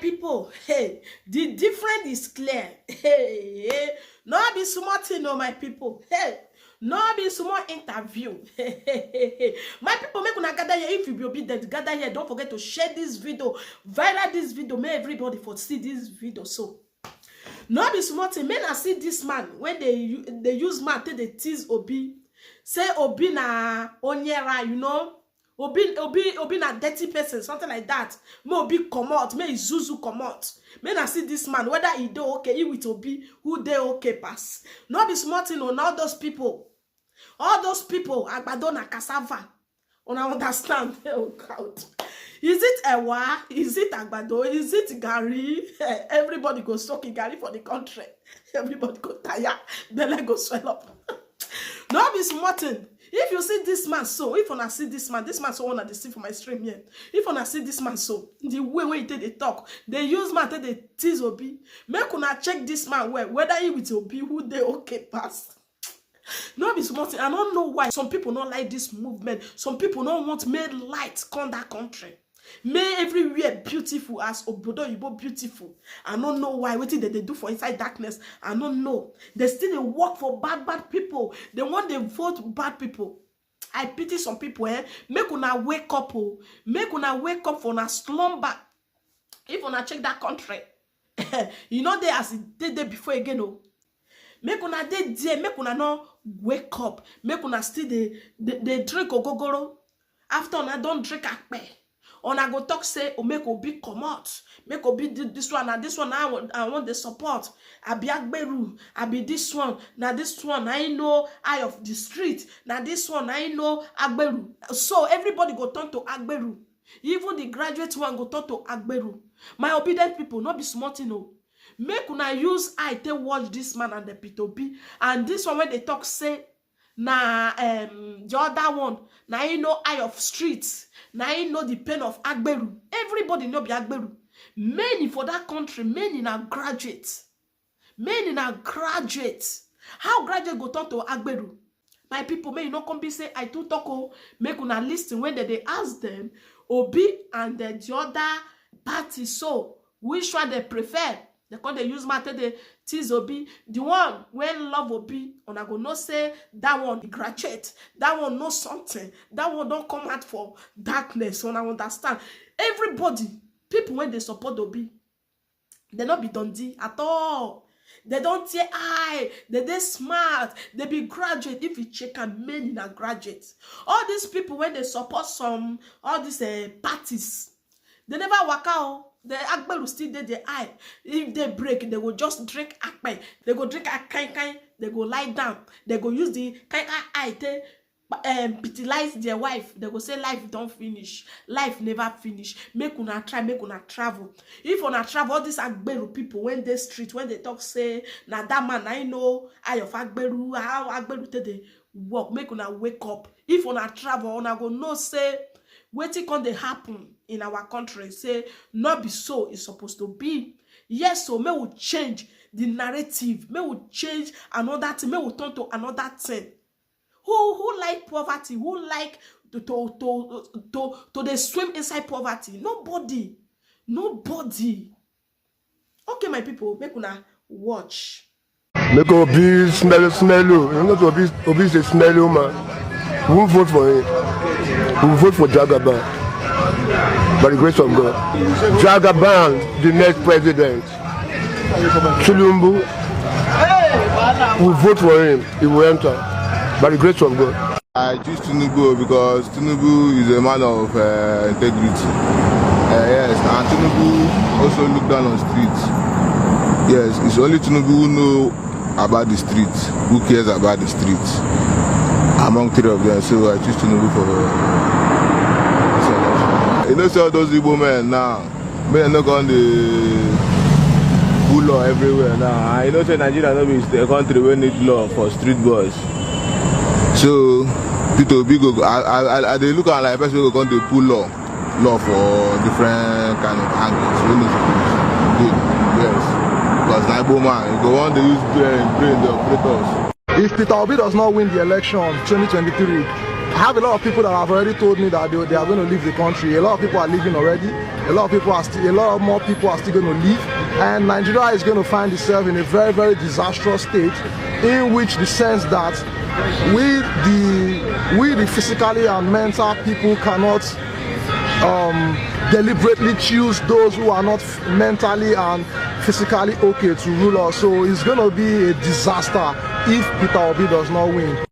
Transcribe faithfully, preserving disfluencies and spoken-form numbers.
People, hey, the difference is clear. Hey, hey, no be small thing, oh, my people. Hey, no be small interview. My people, make una gather here. If you be obedient, gather here. Don't forget to share this video, viral this video, make everybody for see this video. So, no be small thing. Make una see this man when they u- they use man take dey tease Obi. Say Obi na onyera, you know. Obi Obi Obi na dirty person, something like that. Make Obi comot, make Isuzu comot. Make una see this man, whether he dey okay, he with Obi, who dey okay pass. No be small thing, oh, na all those people. All those people, agbado na cassava. Una understand? Oh God. Is it ewa? Is it agbado? Is it garri? Everybody go soak in garri for the country. Everybody go tire. Belle go swell up. No be small thing. If you see this man so, if una see this man, this man so, una dey see for my stream here. If una see this man so, the way wey he take dey talk, dey use man take dey tease Obi. Make una check this man well, whether he with Obi, who dey okay pass. No be small thing. I don't know why some people don't like this movement. Some people don't want make light come that country. Make everywhere beautiful as obodo oyibo beautiful. I don't know why. Wetin dem dey do for inside darkness? I don't know. They still dey work for bad bad people. They want dey vote bad people. I pity some people, eh? Make una wake up, oh. Make una wake up for una slumber. If una check that country, you know they as e dey dey before again, oh. Make una dey there, make una no wake up, make una still dey dey dey drink ogogoro. After una don drink akpe, una go talk say, "Oh, make Obi comot, make Obi do this one, na this one I want, I want the support. I be Agberu, I be this one, na this one I know eye of the street, na this one I know Agberu." So everybody go turn to Agberu. Even the graduate one go turn to Agberu. My obedient people, no be small thing, oh. Make una use eye take watch this man and the P two B. And this one wey dey talk say na, um, the other one, na he know eye of street, na he know the pain of Agberu. Everybody no be Agberu. Many for that country, many na graduate. Many na graduate. How graduate go turn to Agberu? My people, make you no come be say I too talk, oh. Make una listen when they dey ask them, Obi and the, the other party, so which one they prefer? They come dey use mouth take dey tease Obi. The one wey love Obi, una go know say that one be graduate. That one know something. That one don come out for darkness. Una understand? Everybody, people wey dey support Obi, they no be dundee at all. They don tear eye. They dey smart. They be graduate. If you check am, many na graduate. All these people wey dey support some, all these, eh, parties, they never waka, oh. The Agberu still dey their eye. If they break, they go just drink akpe. They go drink akankan. They go lie down. They go use the kankan eye take, um, vitalize their wife. They go say life don finish. Life never finish. Make una try, make una travel. If una travel, all these Agberu people wey dey street, wey dey talk say na that man, I know eye of Agberu, how Agberu take dey work, make una wake up. If una travel, una go know say wetin come dey happen in our country, say no be so e suppose to be. Yes, so make we change the narrative, make we change another thing, make we turn to another thing. Who who like poverty? Who like to to to to, to dey swim inside poverty? Nobody, nobody. Okay, my people, make una watch. Make Obi smell smell o. You know Obi Obi is a smell o man. We won't vote for him. We will vote for Jagaban. By the grace of God. Jagaban, the next president. Tinubu, we vote for him. He will enter. By the grace of God. I choose Tinubu because Tinubu is a man of uh, integrity. Uh, yes, and Tinubu also look down on streets. Yes, it's only Tinubu who know about the streets, who cares about the streets among three of them. So I choose Tinubu for this election. You know, see all those Igbo men now. Make dem no come dey put law everywhere now. And you know say Nigeria no be a country wey need law for street boys. So Peter Obi go, I, I, I dey look am like person wey go come dey put law, law for different kind of angles wey no suppose dey. Yes, because na Igbo man, you go wan dey use brain, brain dey operate us. If Peter Obi does not win the election of twenty twenty-three, I have a lot of people that have already told me that they, they are going to leave the country. A lot of people are leaving already. A lot of people are still, a lot of more people are still going to leave. And Nigeria is going to find itself in a very, very disastrous state, in which the sense that we, the, we, the physically and mental people, cannot um, deliberately choose those who are not mentally and physically okay to rule us. So it's going to be a disaster if Peter Obi does not win.